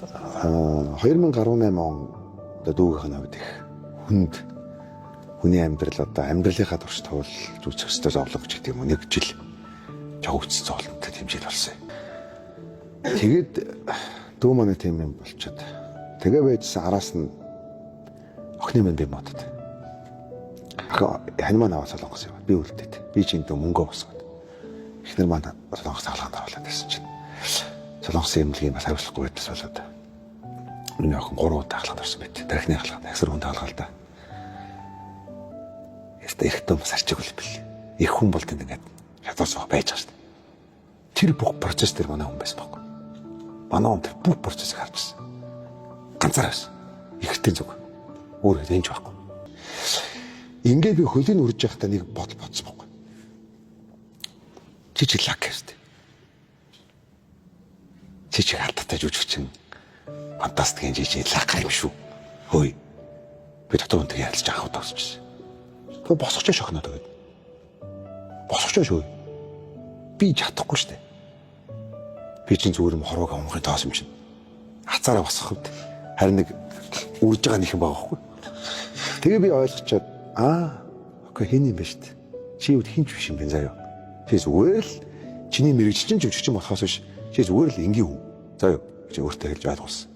Аа 2018 он одоо дүүгийнх нь хувьд их хүнд хүний амьдрал одоо амьдралынхаа турш туулж үзэх ёстой зовлон ч гэдэг юм уу, нэг жил жогцсон зовлонтой тийм жил болсон юм. Тэгээд дүү манай тийм юм болчиход тэгээ байжсан араас нь охины минь би модод. Хань маань аваа Солонгос яваад би үлдээд би чинь дүү мөнгө босгоод эхнэр маань Солонгос хаалганд оруулаад байсан чинь Солонгосын эмнэлгийн бас хариуцлахгүй байдлаас болоод миний охин 3 удаа хаалганд орсон байт. Тархины хаалганд, агсар хүнд хаалгаа л да. Яста эрэгтэй бас арчиг үл бэл. Их хүн бол тэнд ингээд шатар суух байж байгаа шүү дээ. Тэр бүх процесс дээр манай хүн байсан байхгүй. Манай хүн тэр бүх процессыг харж байсан. Ганцаараа байсан. Ихтэй зүг. Өөр хэд энэ ч байхгүй. Ингээд би хөлийг үрж явахдаа нэг бодол бодсон байхгүй. Чи чи лак гэвстэй. Чи чи алдартай жүжигчин фантастикийн жижиг лак юм шүү. Хөөе. Би дотор хүнтэй ярилцж анх удаа өсчихсэн. Тэгээ босгочоо шохноо тэгээд. Босгочоо шүү. Би чадахгүй штэ. Би чинь зүгээр юм хорвоог унхын тоос юм чинь. Хацаараа босгох юм. Харин нэг үрж байгаа нэг юм байгаа байхгүй. Тэгээ би ойлгочоод аа окей хин юм бэ штэ. Чи юу хин ч биш юм бэ заяа. Чи зүгээр л чиний мэрэгч чинь жүжигчин болохоос биш. Чи зүгээр л энгийн хүн. Заяа гэж өөртөө хэлж ойлгуулсан.